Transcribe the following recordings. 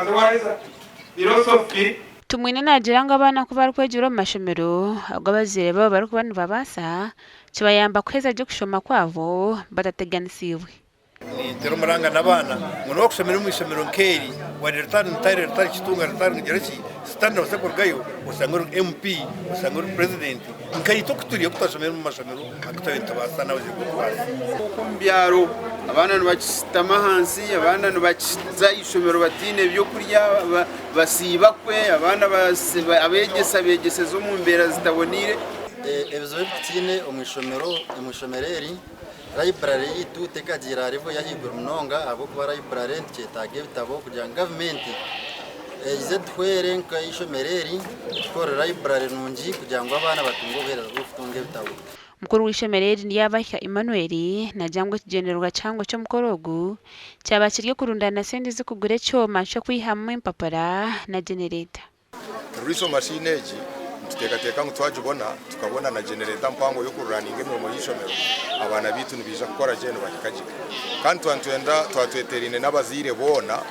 Obanze waaheza Philosophy. Tumwine naagira ngu abaana ku barikwegyera omu mashomero agu abazaire baabo barikuba nibabaasa, kibayamba kuheza gye okushoma kwabo batateganisiibwe. Nintera omuranga n'abaana ngu nobu wakushomera omu ishomero nk'eri wadde ritari ntare ritari kitunga ritari ngira ki sitaani nobaasa kurugayo oshange ori MP oshange ori president nkaitwe oku turi oku twashomire omu mashomero agu twabaire nitubaasa n'abazaire kutubaasa. Nk'oku omu byaro abaana nibakishutama ahansi, abaana nibakiza aha ishomero bataine byokurya, basiiba kwe, abaana abeegyesa beegyeseza omu mbeera zitaboneire. Ebizibu ebi tutaine omu ishomero eri, Library yaitu tekagiire aha level y'ahaiguru munonga ahabw'okuba library nitukyetaaga ebitabo kugira ngu gavumenti eize etuhwere nk'eishomero eri etukorere library nungi kugira ngu abaana batunge obuheereza bw'okutunga ebitabo. Mukuru w'eishomero eri Ndyabahika Emmanuel naagira ngu ekigyendererwa kihango ky'omukoro ogu kyaba kiri okurundaana sente z'okugura ekyoma ky'okwihamu empapura na genereeta. Rwiso machine egi nituteekateeka ngu twagibona tukabona na generator mpango y'okururaninga emirimo y'eishomero, abaana baitu nibaija kukora gye nibahika gye. Kandi twaba nitwenda twaba tweteeraine n'abazaire boona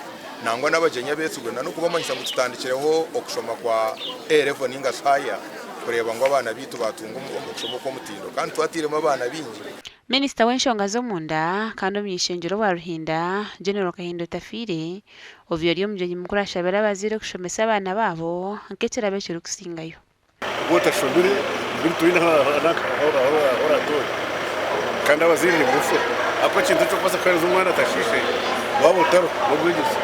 nangwa n'abagyenyi abeetsirwe na n'okubamanyisa ngu tutandikireho okushoma kwa A level ninga shi higher kureeba ngu abaana baitu baatunga okushoma okw'omutindo kandi twatairemu abaana baingi. Minisita w'enshonga z'omunda kandi omuny'eishengyero wa Ruhinda, General Kahinda Otafiire, obaire ori omugyenyi mukuru ashabire abazaire kushomesa abaana baabo nk'ekirabo ekirikusingayo. Waaba otashomire mbwenu toine ahu oratoore kandi abazaire nibufura ahakuba ekintu eki orikubaasa kuheereza omwana atashiishe waaba otariho n'obwegyese.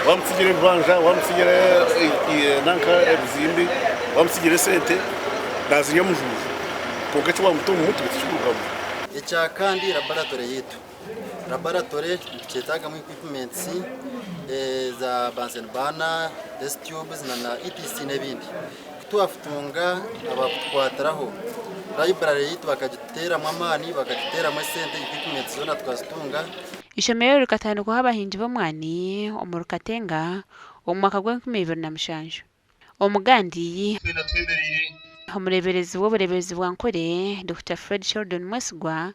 Waamutsigira ebibanja, waamutsigira nanka ebizimbe, waamutsigira esente naazirya mujuuju. Kwonka eki waamuta omu mutwe tikikurugamu. Ekya kandi laboratory yaitu, laboratory nitukyetagamu equipments za Bunsen burner, test tubes na na etc n'ebindi. Kutwakutunga abakutukwatiraho, library yaitu bakagituteramu amaani, bakagiteramu esente equipments zoona tukazitunga. Eishomero eri rikatandikwaho abahingi b'omwani omuri Katenga omu mwaka gw'enkumi ibiri na mushanju. Omugandi, Omureeberezi w'obureeberezi bwa Nkore, Dokita Fred Sheldon Mwesigwa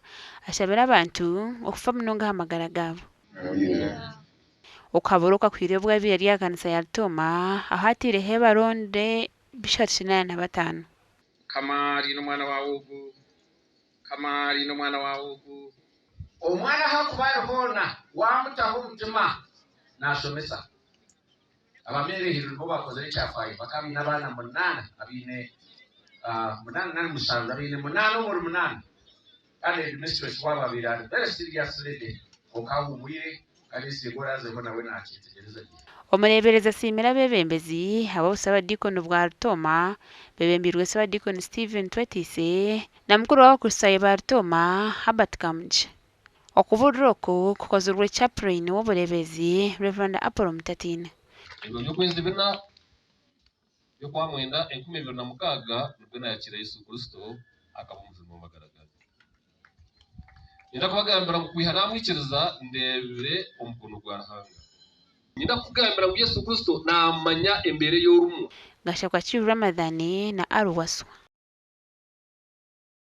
ashabire abantu okufa munonga aha magara gaabo. Okuhabura oku akuhaire obu abaire ari aha kanisa ya Rutooma ahu ataireho ebaronde 385. Omwana ahakuba ari hoona waamutaho omutima naashomesa. Aba Maryhill nibo baakozire ekyafaayo. Bakaba baine abaana munaana abaine munaana nari mushanju abaine munaana omuri munaana. Kandi headmistress waabo abaire ari very serious lady kwonka ahuumwire kandi singa oraazeho nawe naakyetegyereza gye. Omureeberezi asiimire abeebembezi ab'obusabadiikoni bwa Rutooma beebembeirwe Ssabadiikoni Stephen Twetiise na mukuru w'Abakristaayo ba Rutooma, Herbert Kamugisha. Okubuurira oku kukozirwe Chaplain w'obureebezi, Rev. Apollo Mutatiina. Ebiro by'okwezi bina by'Okwamwenda 2006 nibwo naayakiira Yesu Kristo akaba Omujuni w'amagara gangye. Niinyenda kubagambira ngu kwiha naamwikiriza ndeebire omukono gwa Ruhanga. Niinyenda kukugambira ngu Yesu Kristo naamanya embeera ei orimu. Gashakwa Kiiru Ramadhan na Aru Waswa.